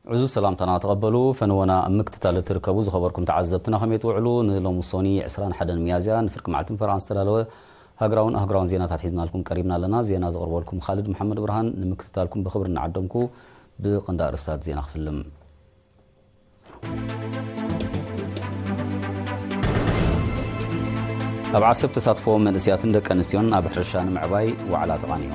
ዕዙዝ ሰላምታና ተቐበሉ። ፈነወና ኣብ ምክትታል እትርከቡ ዝኸበርኩም ተዓዘብትና ከመይ ትውዕሉ? ንሎሚ ሶኒ ዕስራን ሓደን ሚያዝያ ንፍርቂ መዓልትን ፈረቓን ዝተዳለወ ሃገራውን ኣህጉራውን ዜናታት ሒዝናልኩም ቀሪብና ኣለና። ዜና ዘቕርበልኩም ካልድ መሓመድ ብርሃን። ንምክትታልኩም ብኽብሪ እናዓደምኩ ብቐንዲ ኣርእስታት ዜና ክፍልም። ኣብ ዓሰብ ተሳትፎ መንእስያትን ደቂ ኣንስትዮን ኣብ ሕርሻ ንምዕባይ ዋዕላ ተቓኒዑ።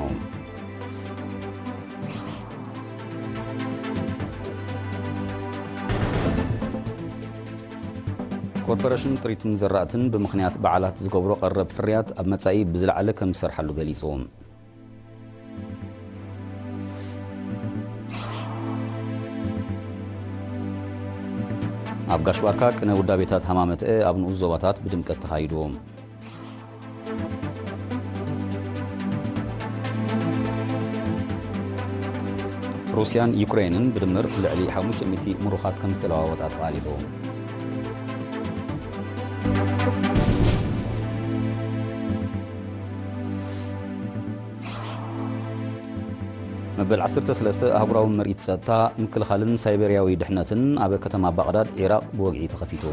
ኮርፖሬሽን ጥሪትን ዘራእትን ብምኽንያት በዓላት ዝገብሮ ቀረብ ፍርያት ኣብ መጻኢ ብዝለዓለ ከም ዝሰርሓሉ ገሊጹ። ኣብ ጋሽ ባርካ ቅነ ውዳቤታት ሃማመተአ ኣብ ንኡስ ዞባታት ብድምቀት ተኻይዱ። ሩስያን ዩክሬንን ብድምር ልዕሊ ሓሙሽተ ሚእቲ ምሩኻት ከም ዝተለዋወጣ ተቓሊሉ። መበል ዓሰርተ ሰለስተ ኣህጉራዊ ምርኢት ጸጥታ፣ ምክልኻልን ሳይበርያዊ ድሕነትን ኣብ ከተማ ባቕዳድ፣ ዒራቕ፣ ብወግዒ ተኸፊቱ።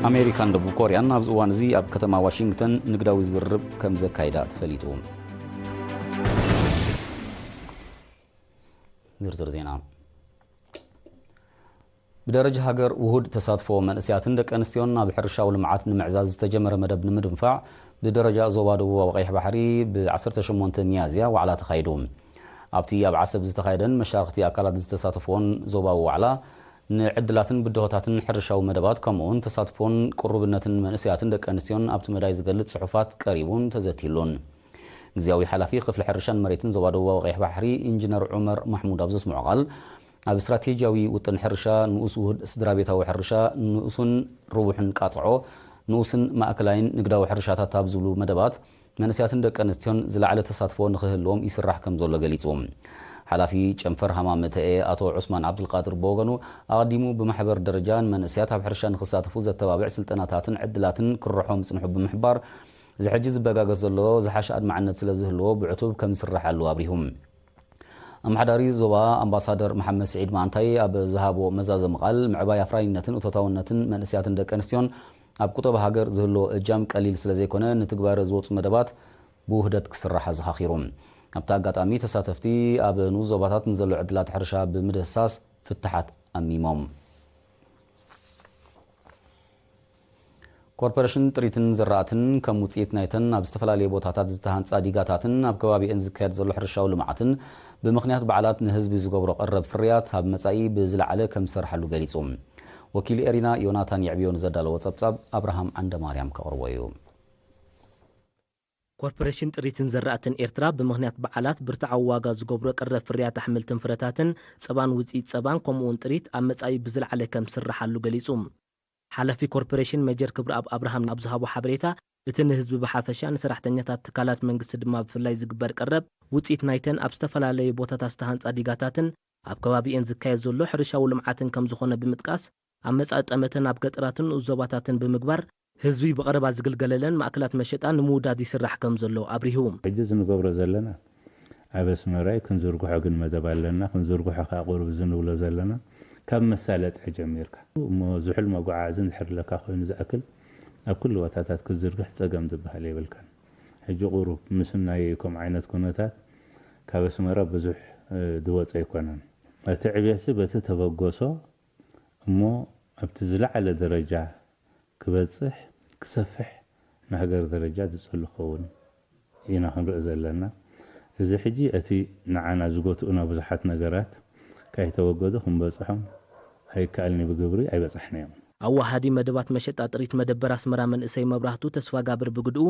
ኣሜሪካን ደቡብ ኮርያን ኣብዚ እዋን እዚ ኣብ ከተማ ዋሽንግተን ንግዳዊ ዝርርብ ከም ዘካይዳ ተፈሊጡ። ዝርዝር ዜና። ብደረጃ ሃገር ውሁድ ተሳትፎ መንእስያትን ደቂ ኣንስትዮን ኣብ ሕርሻዊ ልምዓት ንምዕዛዝ ዝተጀመረ መደብ ንምድንፋዕ ብደረጃ ዞባ ደቡባዊ ቀይሕ ባሕሪ ብ ዓሰርተ ሸሞንተ ሚያዝያ ዋዕላ ተኻይዱ። ኣብቲ ኣብ ዓሰብ ዝተኻየደን መሻርኽቲ ኣካላት ዝተሳተፍዎን ዞባዊ ዋዕላ ንዕድላትን ብድሆታትን ሕርሻዊ መደባት ከምኡውን ተሳትፎን ቅሩብነትን መንእስያትን ደቂ ኣንስትዮን ኣብቲ መዳይ ዝገልጽ ጽሑፋት ቀሪቡን ተዘቲሉን። ግዝያዊ ሓላፊ ክፍሊ ሕርሻን መሬትን ዞባ ደቡባዊ ቀይሕ ባሕሪ ኢንጂነር ዑመር ማሕሙድ ኣብ ዘስምዖ ቃል፣ ኣብ ስትራቴጂያዊ ውጥን ሕርሻ ንኡስ ውሁድ ስድራ ቤታዊ ሕርሻ ንኡስን ርቡሕን ቃጽዖ ንኡስን ማእከላይን ንግዳዊ ሕርሻታት ኣብ ዝብሉ መደባት መንእስያትን ደቂ ኣንስትዮን ዝለዓለ ተሳትፎ ንኽህልዎም ይስራሕ ከም ዘሎ ገሊጹ። ሓላፊ ጨንፈር ሃማመተኤ ኣቶ ዑስማን ዓብዱልቃድር ብወገኑ፣ ኣቐዲሙ ብማሕበር ደረጃ ንመንእስያት ኣብ ሕርሻ ንኽሳተፉ ዘተባብዕ ስልጠናታትን ዕድላትን ክርሖ ምጽንሑ ብምሕባር፣ እዚ ሕጂ ዝበጋገስ ዘሎ ዝሓሸ ኣድማዕነት ስለ ዝህልዎ ብዕቱብ ከም ዝስርሓሉ ኣብሪሁ። ኣመሓዳሪ ዞባ ኣምባሳደር መሓመድ ስዒድ ማንታይ ኣብ ዝሃቦ መዛዘሚ ቃል፣ ምዕባይ ኣፍራይነትን እቶታውነትን መንእስያትን ደቂ ኣንስትዮን ኣብ ቁጠባ ሃገር ዝህልዎ እጃም ቀሊል ስለ ዘይኮነ፣ ንትግባረ ዝወጹ መደባት ብውህደት ክስራሕ ኣዘኻኺሩ። ኣብቲ ኣጋጣሚ ተሳተፍቲ ኣብ ንኡስ ዞባታት ንዘሎ ዕድላት ሕርሻ ብምድህሳስ ፍታሓት ኣሚሞም። ኮርፖሬሽን ጥሪትን ዝራእትን ከም ውፅኢት ናይተን ኣብ ዝተፈላለዩ ቦታታት ዝተሃንፃ ዲጋታትን ኣብ ከባቢአን ዝካየድ ዘሎ ሕርሻዊ ልምዓትን ብምኽንያት በዓላት ንህዝቢ ዝገብሮ ቀረብ ፍርያት ኣብ መፃኢ ብዝለዓለ ከም ዝሰርሓሉ ገሊፁ። ወኪል ኤሪና ዮናታን የዕብዮ ንዘዳለዎ ፀብፃብ ኣብርሃም ዓንደማርያም ከቕርቦ እዩ። ኮርፖሬሽን ጥሪትን ዘራእትን ኤርትራ ብምኽንያት በዓላት ብርትዓዊ ዋጋ ዝገብሮ ቀረብ ፍርያት ኣሕምልትን ፍረታትን ጸባን ውጽኢት ጸባን ከምኡውን ጥሪት ኣብ መጻኢ ብዝለዓለ ከም ዝስርሓሉ ገሊጹ። ሓላፊ ኮርፖሬሽን ሜጀር ክብረኣብ ኣብርሃም ኣብ ዝሃቦ ሓበሬታ፣ እቲ ንህዝቢ ብሓፈሻ ንሰራሕተኛታት ትካላት መንግስቲ ድማ ብፍላይ ዝግበር ቀረብ ውጽኢት ናይተን ኣብ ዝተፈላለዩ ቦታታት ዝተሃንጻ ዲጋታትን ኣብ ከባቢኤን ዝካየድ ዘሎ ሕርሻዊ ልምዓትን ከም ዝኾነ ብምጥቃስ፣ ኣብ መጻኢ ጠመተ ናብ ገጠራትን ንኡስ ዞባታትን ብምግባር፣ ህዝቢ ብቐረባ ዝግልገለለን ማእከላት መሸጣ ንምውዳድ ይስራሕ ከም ዘሎ ኣብሪሁ። ሕጂ እዚ ንገብሮ ዘለና ኣብ ኣስመራ እዩ። ክንዝርግሖ ግን መደብ ኣለና። ክንዝርግሖ ከኣ ቁሩብ እዚ ንብሎ ዘለና ካብ መሳለጥያ ጀሚርካ እሞ ዝሑል መጓዓዓዚ እንድሕር ኣለካ ኮይኑ ዝኣክል ኣብ ኩሉ ቦታታት ክትዝርግሕ ጸገም ዝበሃል የብልካን። ሕጂ ቁሩብ ምስ ናይ ከምኡ ዓይነት ኩነታት ካብ ኣስመራ ብዙሕ ዝወጸ ኣይኮነን። እቲ ዕብየትሲ በቲ ተበገሶ እሞ ኣብቲ ዝለዓለ ደረጃ ክበጽሕ፣ ክሰፍሕ፣ ንሃገር ደረጃ ዝጸሉ ክኸውን ኢና ክንርኢ ዘለና። እዚ ሕጂ እቲ ንዓና ዝጎትኡና ብዙሓት ነገራት ካይተወገዱ ክንበጽሖም ኣይከኣልን እዩ፣ ብግብሪ ኣይበጻሕናዮምን። ኣዋሃዲ መደባት መሸጣ ጥሪት መደበር ኣስመራ መንእሰይ መብራህቱ ተስፋጋብር ብግድኡ፣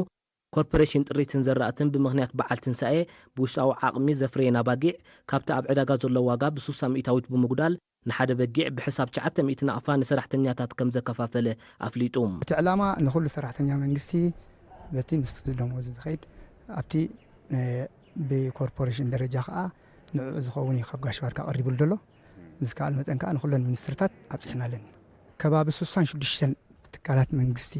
ኮርፖሬሽን ጥሪትን ዘራእትን ብምኽንያት በዓል ትንሳኤ ብውሽጣዊ ዓቕሚ ዘፍረየን ኣባጊዕ ካብቲ ኣብ ዕዳጋ ዘሎ ዋጋ ብሱሳ ሚእታዊት ብምጉዳል ንሓደ በጊዕ ብሕሳብ ትሽዓተ ሚእቲ ናቕፋ ንሰራሕተኛታት ከም ዘከፋፈለ ኣፍሊጡ። እቲ ዕላማ ንኹሉ ሰራሕተኛ መንግስቲ በቲ ምስ ደሞዙ ዝኸይድ ኣብቲ ብኮርፖሬሽን ደረጃ ከዓ ንዕኡ ዝኸውን እዩ ካብ ጋሽ ባርካ ቀሪቡሉ ዘሎ። ብዝከኣል መጠን ከዓ ንኹለን ሚኒስትርታት ኣብፂሕናለን። ከባቢ ሱሳን ሽዱሽተን ትካላት መንግስቲ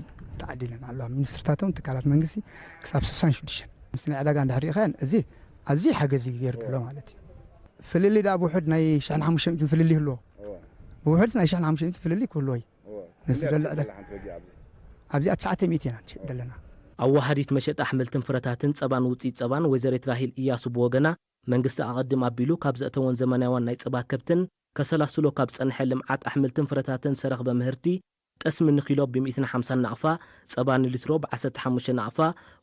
ተዓዲለን ኣለዋ። ሚኒስትርታት እውን ትካላት መንግስቲ ክሳብ ስሳን ሽዱሽተን ምስቲ ናይ ዕዳጋ እንድሕር ርኢኻያን፣ እዚ ኣዝዩ ሓገዝ እዩ ገይሩ ዘሎ ማለት እዩ። ፍልልይ ደኣ ብውሑድ ናይ ሽሕን ሓሙሽተ ሚእትን ፍልልይ ይህልዎ። ብውሑድ ናይ ሽሕን ሓሙሽተ ሚእትን ፍልልይ ክህልዎ እዩ። ንስደሊ ዕዳጋ ኣብዚኣ ትሽዓተ ሚእቲ ኢና ንሸጥ ዘለና። ኣዋሃዲት መሸጣ ኣሕምልትን ፍረታትን ጸባን ውጽኢት ጸባን ወይዘሪት ራሂል እያሱ ብወገና፣ መንግስቲ ኣቐድም ኣቢሉ ካብ ዘእተወን ዘመናውያን ናይ ጸባ ከብትን ከሰላስሎ ካብ ጸንሐ ልምዓት ኣሕምልትን ፍረታትን ዝተረኽበ ምህርቲ፣ ጠስሚ ንኪሎ ብ ሚእትን ሓምሳን ናቕፋ፣ ጸባ ንሊትሮ ብ ዓሰርተ ሓሙሽተ ናቕፋ፣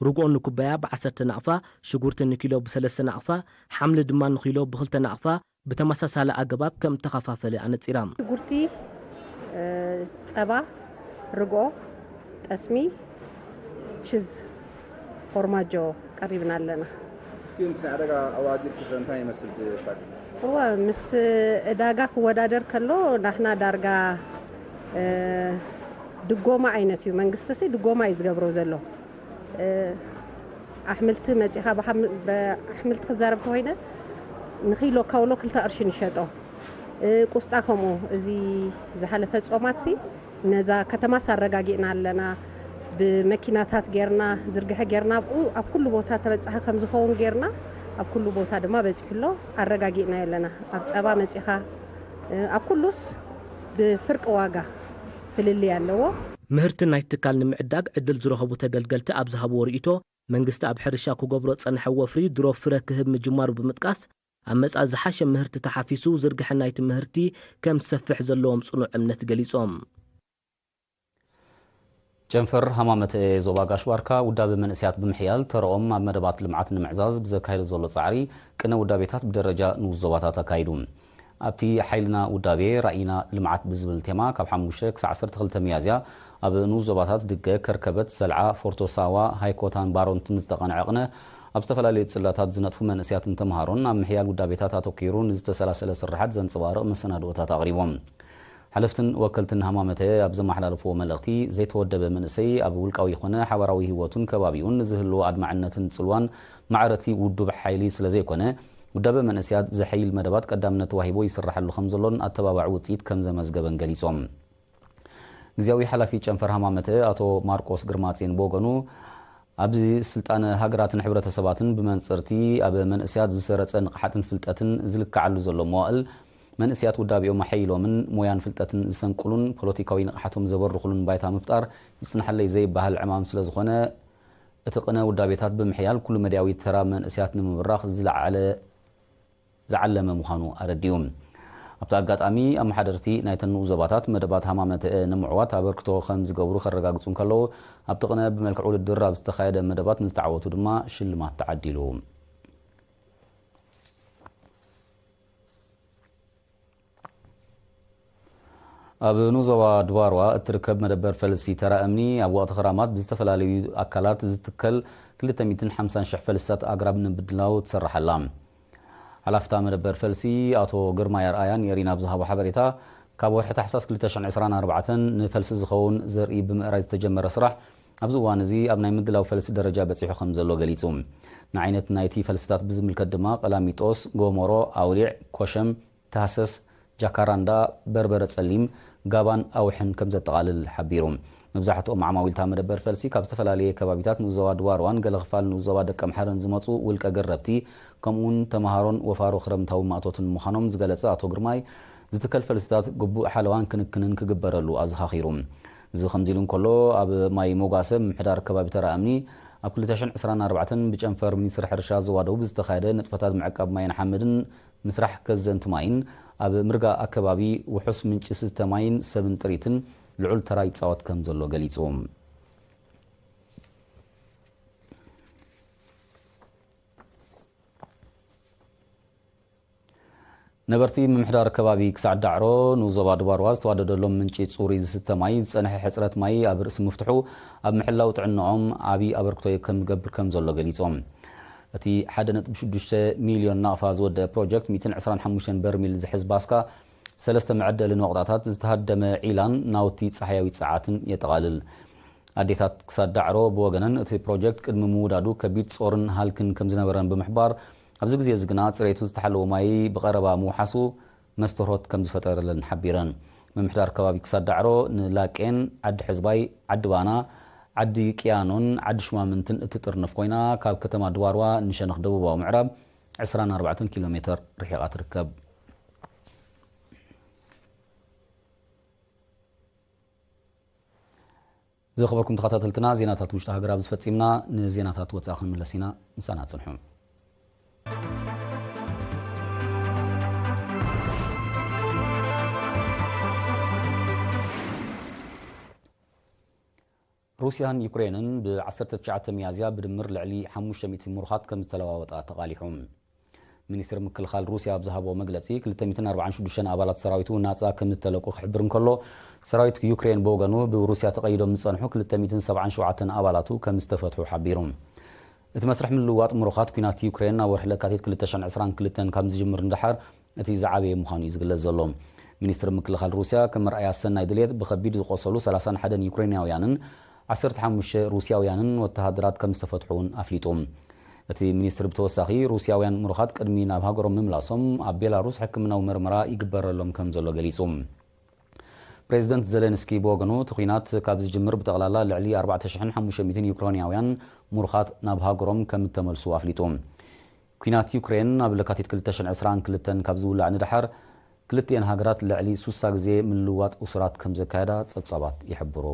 ርግኦ ንኩባያ ብ ዓሰርተ ናቕፋ፣ ሽጉርቲ ንኪሎ ብ ሰለስተ ናቕፋ፣ ሓምሊ ድማ ንኪሎ ብ ክልተ ናቕፋ ብተመሳሳሊ ኣገባብ ከም እተኸፋፈለ ኣነጺራ። ሽጉርቲ፣ እ፣ ጸባ፣ ርግኦ፣ ጠስሚ፣ ችዝ፣ ፎርማጆ ቀሪብና ኣለና። እስኪ ምስ ናይ ዕዳጋ ኣወዳዲርኪ ከ እንታይ ይመስል እቲ ሳግ? እወ፣ ምስ ዕዳጋ ክወዳደር ከሎ ናሕና ዳርጋ፣ እ፣ ድጎማ ዓይነት እዩ። መንግስቲ ሲ ድጎማ እዩ ዝገብሮ ዘሎ። እ፣ ኣሕምልቲ መጺኻ ብሓም-፣ ብኣሕምልቲ ክዛረብ ተኾይነ ንኪሎ ካውሎ ክልተ ቅርሺ ንሸጦ። እ፣ ቁስጣ ከምኡ እዚ ዝሓለፈ ጾማት ሲ ነዛ ከተማስ ኣረጋጊእና ኣለና። ብመኪናታት ጌርና፣ ዝርግሐ ጌርና፣ ኣብኡ ኣብ ኩሉ ቦታ ተበጻሒ ከም ዝኸውን ጌርና፣ ኣብ ኩሉ ቦታ ድማ በጺሑ ኣሎ፣ ኣረጋጊእናዮ ኣለና። ኣብ ጸባ መጺኻ፣ እ፣ ኣብ ኩሉስ ብፍርቂ ዋጋ ፍልልይ ኣለዎ። ምህርቲ ናይቲ ትካል ንምዕዳግ ዕድል ዝረኸቡ ተገልገልቲ ኣብ ዝሃብዎ ርእይቶ፣ መንግስቲ ኣብ ሕርሻ ክገብሮ ዝጸንሐ ወፍሪ ድሮ ፍረ ክህብ ምጅማሩ ብምጥቃስ፣ ኣብ መጻኢ ዝሓሸ ምህርቲ ተሓፊሱ ዝርግሐ ናይቲ ምህርቲ ከም ዝሰፍሕ ዘለዎም ጽኑዕ እምነት ገሊጾም። ጨንፈር ሃማመተ ዞባ ጋሽ ባርካ ውዳበ መንእሰያት ብምሕያል ተረኦም ኣብ መደባት ልምዓት ንምዕዛዝ ብዘካየዶ ዘሎ ጻዕሪ ቅነ ውዳቤታት ብደረጃ ንኡስ ዞባታት ኣካይዱ። ኣብቲ ሓይልና ውዳቤ ራእይና ልምዓት ብዝብል ቴማ ካብ ሓሙሽተ ክሳዕ ዓሰርተ ክልተ ሚያዝያ ኣብ ንኡስ ዞባታት ድገ፣ ከርከበት፣ ሰልዓ፣ ፎርቶ ሳዋ፣ ሃይኮታን ባሮንትን ዝተቐንዐ ቅነ ኣብ ዝተፈላለዩ ጽላታት ዝነጥፉ መንእሰያትን ተምሃሮን ኣብ ምሕያል ውዳቤታት ኣተኲሩ ንዝተሰላሰለ ስርሓት ዘንጸባርቕ መሰናድኦታት ኣቕሪቦም። ሓለፍትን ወከልትን ሃማመተ ኣብ ዘመሓላለፍዎ መልእኽቲ፣ ዘይተወደበ መንእሰይ ኣብ ውልቃዊ ይኾነ ሓባራዊ ህይወቱን ከባቢኡን ንዝህልዎ ኣድማዕነትን ጽልዋን ማዕረቲ ውዱብ ሓይሊ ስለ ዘይኮነ፣ ውዳበ መንእሰያት ዘሐይል መደባት ቀዳምነት ተዋሂቦ ይስራሓሉ ከም ዘሎን ኣተባባዒ ውጽኢት ከም ዘመዝገበን ገሊጾም። ግዝያዊ ሓላፊ ጨንፈር ሃማመተ ኣቶ ማርቆስ ግርማጼን ብወገኑ፣ ኣብዚ ስልጣነ ሃገራትን ሕብረተሰባትን ብመንጽርቲ ኣብ መንእሰያት ዝሰረጸ ንቕሓትን ፍልጠትን ዝልክዓሉ ዘሎ መዋእል፣ መንእሰያት ውዳቤኦም ኣሐይሎምን ሞያን ፍልጠትን ዝሰንቅሉን ፖለቲካዊ ንቕሓቶም ዘበርኽሉን ባይታ ምፍጣር ይጽንሓለይ ዘይበሃል ዕማም ስለ ዝኾነ፣ እቲ ቅነ ውዳቤታት ብምሕያል ኩሉ መድያዊ ተራ መንእሰያት ንምብራኽ ዝለዓለ ዝዓለመ ምዃኑ ኣረዲኡ። ኣብቲ ኣጋጣሚ፣ ኣመሓደርቲ ናይተን ንኡስ ዞባታት መደባት ሃማመተ ንምዕዋት ኣበርክቶ ከም ዝገብሩ ከረጋግጹ እንከለዉ፣ ኣብቲ ቅነ ብመልክዕ ውድድር ኣብ ዝተኻየደ መደባት ንዝተዓወቱ ድማ ሽልማት ተዓዲሉ። ኣብ ንኡስ ዞባ ድባርዋ እትርከብ መደበር ፈልሲ ተራ እምኒ፣ ኣብ ወቕቲ ክራማት ብዝተፈላለዩ ኣካላት ዝትከል ክልተ ሚእትን ሓምሳን ሽሕ ፈልስታት ኣግራብ ንምድላው ትሰርሕ ኣላ። ሓላፍታ መደበር ፈልሲ ኣቶ ግርማይ ኣርኣያ ንኤሪና ኣብ ዝሃቦ ሓበሬታ፣ ካብ ወርሒ ታሕሳስ ክልተ ሽሕን ዕስራን ኣርባዕተን ንፈልሲ ዝኸውን ዘርኢ ብምእራይ ዝተጀመረ ስራሕ ኣብዚ እዋን እዚ ኣብ ናይ ምድላው ፈልሲ ደረጃ በጺሑ ከም ዘሎ ገሊጹ። ንዓይነት ናይቲ ፈልስታት ብዝምልከት ድማ፣ ቀላሚጦስ፣ ጎሞሮ፣ ኣውሊዕ፣ ኮሸም፣ ታህሰስ፣ ጃካራንዳ፣ በርበረ ጸሊም፣ ጋባን ኣውሕን ከም ዘጠቓልል ሓቢሩ። መብዛሕትኦም ዓማዊልታ መደበር ፈልሲ ካብ ዝተፈላለየ ከባቢታት ንኡስ ዞባ ድባርዋን ገለ ክፋል ንኡስ ዞባ ደቀምሓረን ዝመጹ ውልቀ ገረብቲ፣ ከምኡውን ተምሃሮን ወፋሮ ክረምታዊ ማእቶትን ምዃኖም ዝገለጸ ኣቶ ግርማይ፣ ዝትከል ፈልስታት ግቡእ ሓለዋን ክንክንን ክግበረሉ ኣዘኻኺሩ። እዚ ከምዚ ኢሉ እንከሎ፣ ኣብ ማይ ሞጋሰ ምምሕዳር ከባቢ ተራ እምኒ ኣብ ክልተ ሽሕን ዕስራን ኣርባዕተን ብጨንፈር ሚኒስትሪ ሕርሻ ዞባ ደቡብ ዝተኻየደ ንጥፈታት ምዕቃብ ማይን ሓመድን ምስራሕ ከዘንቲ ማይን ኣብ ምርጋእ ኣከባቢ ውሑስ ምንጪ ዝስተ ማይን ሰብን ጥሪትን ልዑል ተራ ይጻወት ከም ዘሎ ገሊጹ። ነበርቲ ምምሕዳር ከባቢ ክሳዕ ዳዕሮ ንኡስ ዞባ ድባርዋ ዝተዋደደሎም ምንጪ ጽሩይ ዝስተ ማይ ዝጸንሐ ሕጽረት ማይ ኣብ ርእሲ ምፍትሑ ኣብ ምሕላው ጥዕናኦም ዓቢ ኣበርክቶ ከም ዝገብር ከም ዘሎ ገሊጾም። እቲ ሓደ ነጥቢ ሽዱሽተ ሚልዮን ናቕፋ ዝወደአ ፕሮጀክት ሚእትን ዕስራን ሓሙሽተን በርሚል ዝሕዝ ባስካ፣ ሰለስተ መዐደሊ ነቑጣታት፣ ዝተሃደመ ዒላን ናውቲ ጸሓያዊ ጸዓትን የጠቓልል። ኣዴታት ክሳድ ዳዕሮ ብወገነን፣ እቲ ፕሮጀክት ቅድሚ ምውዳዱ ከቢድ ጾርን ሃልክን ከም ዝነበረን ብምሕባር፣ ኣብዚ ግዜ እዚ ግና ጽሬቱ ዝተሓለወ ማይ ብቐረባ ምውሓሱ መስተርሆት ከም ዝፈጠረለን ሓቢረን። ምምሕዳር ከባቢ ክሳድ ዳዕሮ ንላቄን፣ ዓዲ ሕዝባይ፣ ዓዲ ባና፣ ዓዲ ቅያኖን ዓዲ ሹማምንትን እትጥርንፍ ኮይና፣ ካብ ከተማ ድባርዋ ንሸነኽ ደቡባዊ ምዕራብ ዕስራን ኣርባዕተን ኪሎ ሜተር ርሒቓ ትርከብ። ዝኸበርኩም ተኸታተልትና፣ ዜናታት ውሽጢ ሃገር ኣብዚ ፈጺምና። ንዜናታት ወጻኢ ክንምለስ ኢና። ምሳና ጽንሑ። ሩስያን ዩክሬንን ብ ዓሰርተ ትሽዓተ ሚያዝያ ብድምር ልዕሊ ሓሙሽተ ሚእቲ ምሩኻት ከም ዝተለዋወጣ ተቓሊሑ። ሚኒስትሪ ምክልኻል ሩስያ ኣብ ዝሃቦ መግለጺ፣ ክልተ ሚእትን ኣርባዓን ሽዱሽተን ኣባላት ሰራዊቱ ናጻ ከም ዝተለቁ ክሕብር እንከሎ፣ ሰራዊት ዩክሬን ብወገኑ ብሩስያ ተቐይዶም ዝጸንሑ ክልተ ሚእትን ሰብዓን ሸውዓተን ኣባላቱ ከም ዝተፈትሑ ሓቢሩ። እቲ መስርሕ ምልውዋጥ ምሩኻት ኲናት ዩክሬን ኣብ ወርሒ ለካቲት ክልተ ሽሕን ዕስራን ክልተን ካብ ዝጅምር ንደሓር እቲ ዝዓበየ ምዃኑ እዩ ዝግለጽ ዘሎ። ሚኒስትሪ ምክልኻል ሩስያ ከም መርኣያ ሰናይ ድሌት ብኸቢድ ዝቖሰሉ ሰላሳን ሓደን ዩክሬናውያንን ዓሰርተ ሓሙሽተ ሩስያውያንን ወተሃደራት ከም ዝተፈትሑ እውን ኣፍሊጡ። እቲ ሚኒስትሪ ብተወሳኺ፣ ሩስያውያን ምሩኻት ቅድሚ ናብ ሃገሮም ምምላሶም ኣብ ቤላሩስ ሕክምናዊ መርመራ ይግበረሎም ከም ዘሎ ገሊጹ። ፕሬዚደንት ዜሌንስኪ ብወገኑ፣ እቲ ኲናት ካብ ዝጅምር ብጠቕላላ ልዕሊ ኣርባዕተ ሽሕን ሓሙሽተ ሚእትን ዩክሬናውያን ምሩኻት ናብ ሃገሮም ከም እተመልሱ ኣፍሊጡ። ኲናት ዩክሬን ኣብ ለካቲት ክልተ ሽሕን ዕስራን ክልተን ካብ ዝውላዕ ንደሓር፣ ክልቲኤን ሃገራት ልዕሊ ሱሳ ግዜ ምልውዋጥ እሱራት ከም ዘካየዳ ጸብጻባት ይሕብሩ።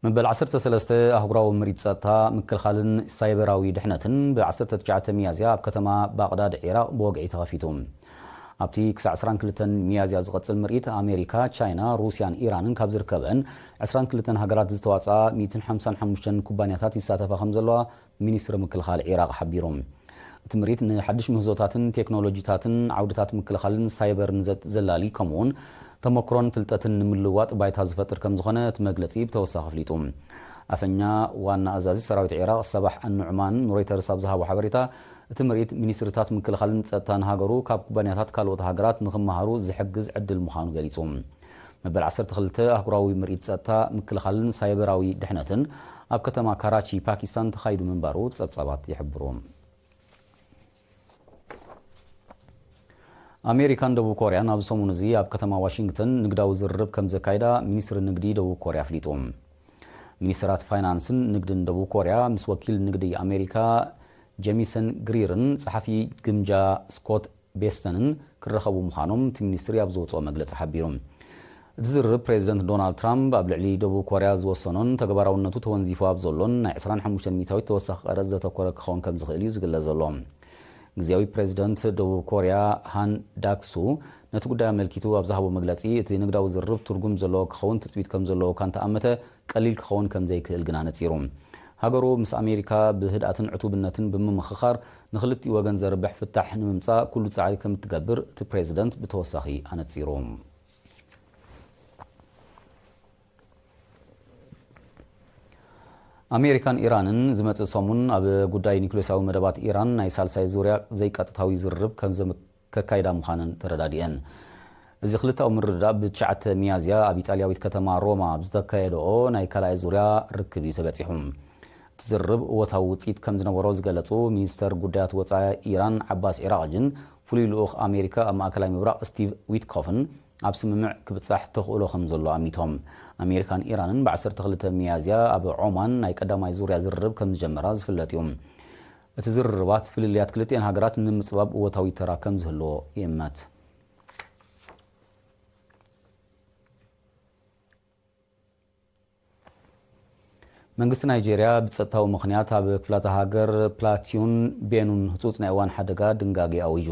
መበል ዓሰርተ ሰለስተ ኣህጉራዊ ምርኢት ጸጥታ፣ ምክልኻልን ሳይበራዊ ድሕነትን ብ ዓሰርተ ትሽዓተ ሚያዝያ ኣብ ከተማ ባቕዳድ ዒራቕ ብወግዒ ተኸፊቱ። ኣብቲ ክሳዕ ዕስራን ክልተን ሚያዝያ ዝቐጽል ምርኢት፣ ኣሜሪካ፣ ቻይና፣ ሩስያን ኢራንን ካብ ዝርከበን ዕስራን ክልተን ሃገራት ዝተዋጽኣ ሚእትን ሓምሳን ሓሙሽተን ኩባንያታት ይሳተፋ ከም ዘለዋ ሚኒስትሪ ምክልኻል ዒራቕ ሓቢሩ። እቲ ምርኢት ንሓድሽ ምህዞታትን ቴክኖሎጂታትን ዓውድታት ምክልኻልን ሳይበርን ዘ-፣ ዘላሊ፣ ከምኡውን ተመክሮን ፍልጠትን ንምልውዋጥ ባይታ ዝፈጥር ከም ዝኾነ እቲ መግለጺ ብተወሳኺ ኣፍሊጡ። ኣፈኛ ዋና ኣዛዚ ሰራዊት ዒራቕ ሰባሕ ኣኑዕማን ንሮይተርስ ኣብ ዝሃቦ ሓበሬታ፣ እቲ ምርኢት ሚኒስትሪታት ምክልኻልን ጸጥታን ሃገሩ ካብ ኩባንያታት ካልኦት ሃገራት ንኽመሃሩ ዝሕግዝ ዕድል ምዃኑ ገሊጹ። መበል ዓሰርተ ክልተ ኣህጉራዊ ምርኢት ጸጥታ፣ ምክልኻልን ሳይበራዊ ድሕነትን ኣብ ከተማ ካራቺ፣ ፓኪስታን ተኻይዱ ምንባሩ ጸብጻባት ይሕብሩ። ኣሜሪካን ደቡብ ኮርያን ኣብዚ ሰሙን እዚ ኣብ ከተማ ዋሽንግተን ንግዳዊ ዝርርብ ከም ዘካይዳ ሚኒስትሪ ንግዲ ደቡብ ኮርያ ኣፍሊጡ። ሚኒስትራት ፋይናንስን ንግድን ደቡብ ኮርያ ምስ ወኪል ንግዲ ኣሜሪካ ጄሚሰን ግሪርን ጸሓፊ ግምጃ ስኮት ቤስተንን ክራኸቡ ምዃኖም እቲ ሚኒስትሪ ኣብ ዘውጽኦ መግለጺ ሓቢሩ። እቲ ዝርርብ፣ ፕሬዚደንት ዶናልድ ትራምፕ ኣብ ልዕሊ ደቡብ ኮርያ ዝወሰኖን ተግባራውነቱ ተወንዚፉ ኣብ ዘሎን ናይ ዕስራን ሓሙሽተን ሚእታዊት ተወሳኺ ቀረጽ ዘተኮረ ክኸውን ከም ዝኽእል እዩ ዝግለጽ ዘሎ። ግዝያዊ ፕሬዚደንት ደቡብ ኮርያ ሃን ዳክሱ ነቲ ጉዳይ ኣመልኪቱ ኣብ ዝሃቦ መግለጺ፣ እቲ ንግዳዊ ዝርርብ ትርጉም ዘለዎ ክኸውን ትጽቢት ከም ዘለዎ እኳ እንተኣመተ፣ ቀሊል ክኸውን ከም ዘይክእል ግን ኣነጺሩ። ሃገሩ ምስ ኣሜሪካ ብህድኣትን ዕቱብነትን ብምምኽኻር፣ ንኽልቲኡ ወገን ዘርብሕ ፍታሕ ንምምጻእ ኩሉ ጻዕሪ ከም እትገብር እቲ ፕሬዚደንት ብተወሳኺ ኣነጺሩ። ኣሜሪካን ኢራንን ዝመጽእ ሰሙን ኣብ ጉዳይ ኒውክሌሳዊ መደባት ኢራን ናይ ሳልሳይ ዙርያ ዘይቀጥታዊ ዝርርብ ከም ዘም-፣ ከካይዳ ምዃነን ተረዳዲአን። እዚ ክልተኣዊ ምርድዳእ ብትሽዓተ ሚያዝያ ኣብ ኢጣልያዊት ከተማ ሮማ ኣብ ዝተካየደኦ ናይ ካልኣይ ዙርያ ርክብ እዩ ተበጺሑ። እቲ ዝርርብ እወታዊ ውጽኢት ከም ዝነበሮ ዝገለጹ ሚኒስተር ጉዳያት ወጻኢ ኢራን ዓባስ ዒራቕጅን ፍሉይ ልኡኽ ኣሜሪካ ኣብ ማእከላይ ምብራቕ ስቲቭ ዊትኮፍን ኣብ ስምምዕ ክብጻሕ ተኽእሎ ከም ዘሎ ኣሚቶም። ኣሜሪካን ኢራንን ብ ዓሰርተ ክልተ ሚያዝያ ኣብ ዖማን ናይ ቀዳማይ ዙርያ ዝርርብ ከም ዝጀመራ ዝፍለጥ እዩ። እቲ ዝርርባት ፍልልያት ክልቲኤን ሃገራት ንምጽባብ እወታዊ ተራ ከም ዝህልዎ ይእመት። መንግስቲ ናይጄርያ ብጸጥታዊ ምኽንያት ኣብ ክፍላተ ሃገር ፕላቲዩን ቤኑን ህጹጽ ናይ እዋን ሓደጋ ድንጋጌ ኣዊጁ።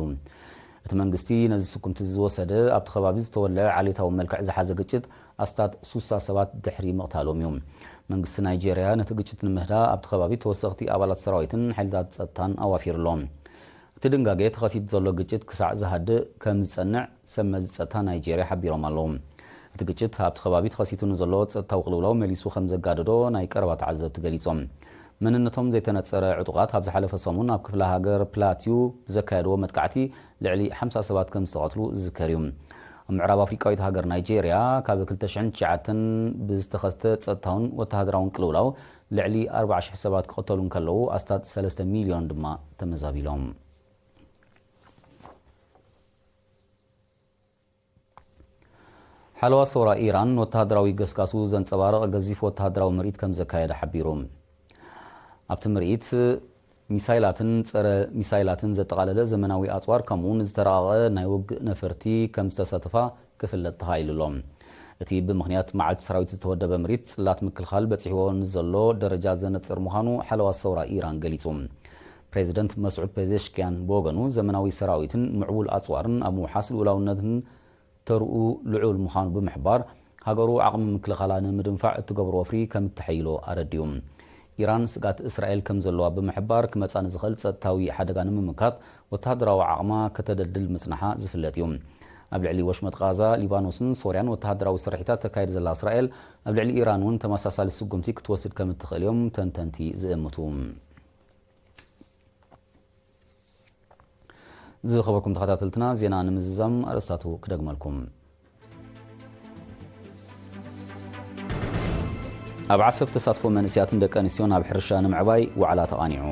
እቲ መንግስቲ ነዚ ስጉምቲ ዝወሰደ፣ ኣብቲ ከባቢ ዝተወልዐ ዓሌታዊ መልክዕ ዝሓዘ ግጭት ኣስታት ሱሳ ሰባት ድሕሪ ምቕታሎም እዩ። መንግስቲ ናይጄርያ ነቲ ግጭት ንምህዳ ኣብቲ ከባቢ ተወሰኽቲ ኣባላት ሰራዊትን ሓይልታት ጸጥታን ኣዋፊሩ ኣሎ። እቲ ድንጋጌ ተኸሲቱ ዘሎ ግጭት ክሳዕ ዝሃድእ ከም ዝጸንዕ ሰብ መዚ ጸጥታ ናይጄርያ ሓቢሮም ኣለዉ። እቲ ግጭት ኣብቲ ከባቢ ተኸሲቱ ንዘሎ ጸጥታዊ ቅልውላው መሊሱ ከም ዘጋደዶ ናይ ቀረባ ተዓዘብቲ ገሊጾም። መንነቶም ዘይተነጸረ ዕጡቓት ኣብ ዝሓለፈ ሰሙን ኣብ ክፍለ ሃገር ፕላቲዩ ብዘካየድዎ መጥቃዕቲ ልዕሊ ሓምሳ ሰባት ከም ዝተቐትሉ ዝዝከር እዩ። ኣብ ምዕራብ ኣፍሪቃዊት ሃገር ናይጄርያ ካብ ክልተ ሽሕን ትሽዓተን ብዝተኸስተ ጸጥታውን ወተሃደራውን ቅልውላው ልዕሊ ኣርባዓ ሽሕ ሰባት ክቐተሉ እንከለዉ ኣስታት ሰለስተ ሚልዮን ድማ ተመዛቢሎም። ሓለዋ ሰውራ ኢራን ወተሃደራዊ ገስጋሱ ዘንጸባርቕ ገዚፍ ወተሃደራዊ ምርኢት ከም ዘካየደ ሓቢሩ። ኣብቲ ምርኢት፣ ሚሳይላትን ጸረ ሚሳይላትን ዘጠቓለለ ዘመናዊ ኣጽዋር፣ ከምኡውን ዝተራቐቐ ናይ ውግእ ነፈርቲ ከም ዝተሳተፋ ክፍለጥ ተኻኢሉ ኣሎ። እቲ ብምኽንያት መዓልቲ ሰራዊት ዝተወደበ ምርኢት፣ ጽላት ምክልኻል በጺሕዎ ንዘሎ ደረጃ ዘነጽር ምዃኑ ሓለዋ ሰውራ ኢራን ገሊጹ። ፕሬዚደንት መስዑድ ፔዜሽኪያን ብወገኑ፣ ዘመናዊ ሰራዊትን ምዕቡል ኣጽዋርን ኣብ ምውሓስ ልኡላውነትን ተርኡ ልዑል ምዃኑ ብምሕባር፣ ሃገሩ ዓቕሚ ምክልኻላ ንምድንፋዕ እትገብሮ ወፍሪ ከም እተሐይሎ ኣረዲኡ። ኢራን ስግኣት እስራኤል ከም ዘለዋ ብምሕባር፣ ክመጻ ንዝኽእል ጸጥታዊ ሓደጋ ንምምካት ወተሃደራዊ ዓቕማ ከተደልድል ምጽናሓ ዝፍለጥ እዩ። ኣብ ልዕሊ ወሽመጥ ቃዛ፣ ሊባኖስን ሶርያን ወተሃደራዊ ስርሒታት ተካይድ ዘላ እስራኤል፣ ኣብ ልዕሊ ኢራን እውን ተመሳሳሊ ስጉምቲ ክትወስድ ከም እትኽእል እዮም ተንተንቲ ዝእምቱ። ዝኸበርኩም ተኸታተልትና፣ ዜና ንምዝዛም ኣርእስታቱ ክደግመልኩም። ኣብ ዓሰብ ተሳትፎ መንእሰያትን ደቂ ኣንስትዮን ኣብ ሕርሻ ንምዕባይ ዋዕላ ተቓኒዑ።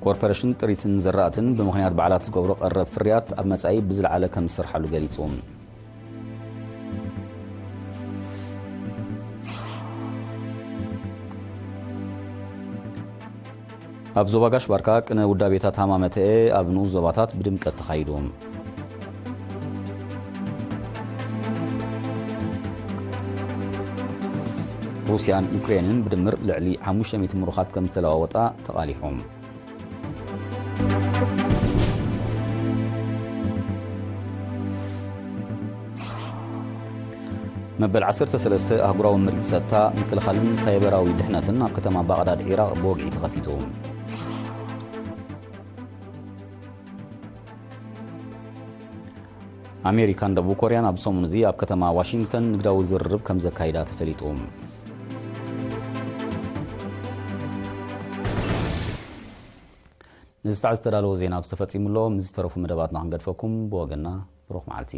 ኮርፖሬሽን ጥሪትን ዘራእትን ብምኽንያት በዓላት ዝገብሮ ቀረብ ፍርያት ኣብ መጻኢ ብዝለዓለ ከም ዝሰርሓሉ ገሊጹ። ኣብ ዞባ ጋሽ ባርካ ቅነ ውዳቤታት ሃማመተኤ ኣብ ንኡስ ዞባታት ብድምቀት ተኻይዱ። ሩስያን ዩክሬንን ብድምር ልዕሊ ሓሙሽተ ሚእቲ ምሩኻት ከም ዝተለዋወጣ ተቓሊሖም። መበል ዓሰርተ ሰለስተ ኣህጉራዊ ምርኢት ጸጥታ፣ ምክልኻልን ሳይበራዊ ድሕነትን ኣብ ከተማ ባቕዳድ ዒራቕ ብወግዒ ተኸፊቱ። ኣሜሪካን ደቡብ ኮርያን ኣብ ሰሙን እዚ ኣብ ከተማ ዋሽንግተን ንግዳዊ ዝርርብ ከም ዘካይዳ ተፈሊጡ። ንዝተዓዝ ዝተዳለወ ዜና ኣብዚ ተፈጺሙ ኣሎ። ምስ ዝተረፉ መደባትና ክንገድፈኩም ብወገንና ብሩኽ መዓልቲ።